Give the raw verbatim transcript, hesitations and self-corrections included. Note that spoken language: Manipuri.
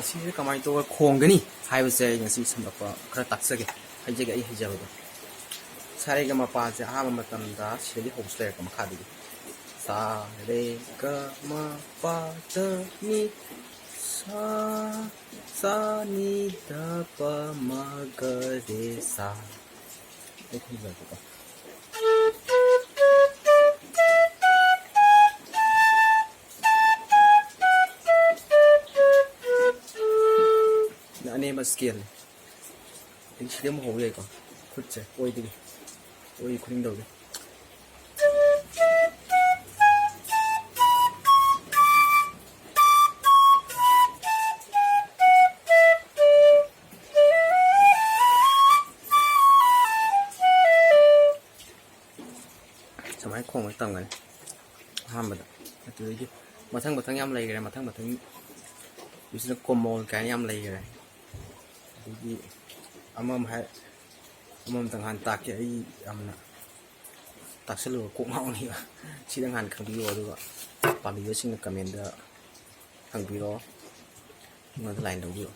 ꯁꯤꯁꯦ ꯀꯃꯥꯏꯅ ꯇꯧꯔꯒ ꯈꯣꯡꯒꯅꯤ ꯍꯥꯏꯕꯁꯦ ꯑꯩ ꯉꯁꯤ ꯁꯝꯂꯞꯄ ꯈꯔ ꯇꯥꯛꯆꯒꯦ, ꯍꯥꯏꯖꯒꯦ ꯑꯩ ꯍꯩꯖꯕꯗꯣ꯫ ꯁꯥꯔꯦꯒ ꯃꯄꯥꯁꯦ ꯑꯍꯥꯟꯕ ꯃꯇꯝꯗ ꯁꯤꯗꯒꯤ ꯍꯧꯕꯁꯨ ꯂꯩꯔꯦꯀꯣ, ꯃꯈꯥꯗꯒꯤ꯫ ꯁꯥꯔꯦꯒ ꯃꯄꯥꯗꯅꯤ ꯁꯥ ꯁꯥꯅꯤꯗ ꯄꯃꯒꯔꯦ ꯁꯥ꯫ ꯑꯩ ꯈꯨꯝꯖꯔꯛꯀꯦꯀꯣ꯫ ꯁꯤꯅ ꯑꯅꯦꯝꯕ ꯁ꯭ꯀꯦꯜꯅꯤ꯫ ꯑꯩ ꯁꯤꯗꯤ ꯑꯃꯨꯛ ꯍꯧꯕ ꯌꯥꯏꯀꯣ꯫ ꯈꯨꯠꯁꯦ ꯑꯣꯏꯗꯒꯤ, ꯑꯣꯏ ꯈꯨꯅꯤꯡꯗꯧꯒꯤ꯫ ꯁꯨꯃꯥꯏꯅ ꯈꯣꯡꯕ ꯇꯝꯒꯅꯤ ꯑꯍꯥꯟꯕꯗ꯫ ꯑꯗꯨꯗꯒꯤ ꯃꯊꯪ ꯃꯊꯪ ꯌꯥꯝ ꯂꯩꯈ꯭ꯔꯦ꯫ ꯃꯊꯪ ꯃꯊꯪ ꯁꯤꯅ ꯀꯣꯃꯣꯜ ꯀꯥꯏꯅ ꯌꯥꯝ ꯂꯩꯈ꯭ꯔꯦ꯫ ꯑꯗꯒꯤ ꯑꯃꯃ ꯍꯥꯏ, ꯑꯃꯃꯝꯇꯪ ꯍꯥꯟꯅ ꯇꯥꯛꯀꯦ꯫ ꯑꯩ ꯌꯥꯝꯅ ꯇꯥꯛꯁꯜꯂꯨꯕ ꯀꯣꯛ ꯉꯥꯎꯅꯤꯕ꯫ ꯁꯤꯗꯪ ꯍꯥꯟꯅ ꯈꯪꯕꯤꯌꯣ, ꯑꯗꯨꯒ ꯄꯥꯝꯕꯤꯕꯁꯤꯡꯅ ꯀꯃꯦꯟꯗ ꯍꯪꯕꯤꯔꯣ, ꯑꯩꯉꯣꯟꯗ ꯂꯥꯏꯟ ꯂꯧꯕꯤꯔꯣ꯫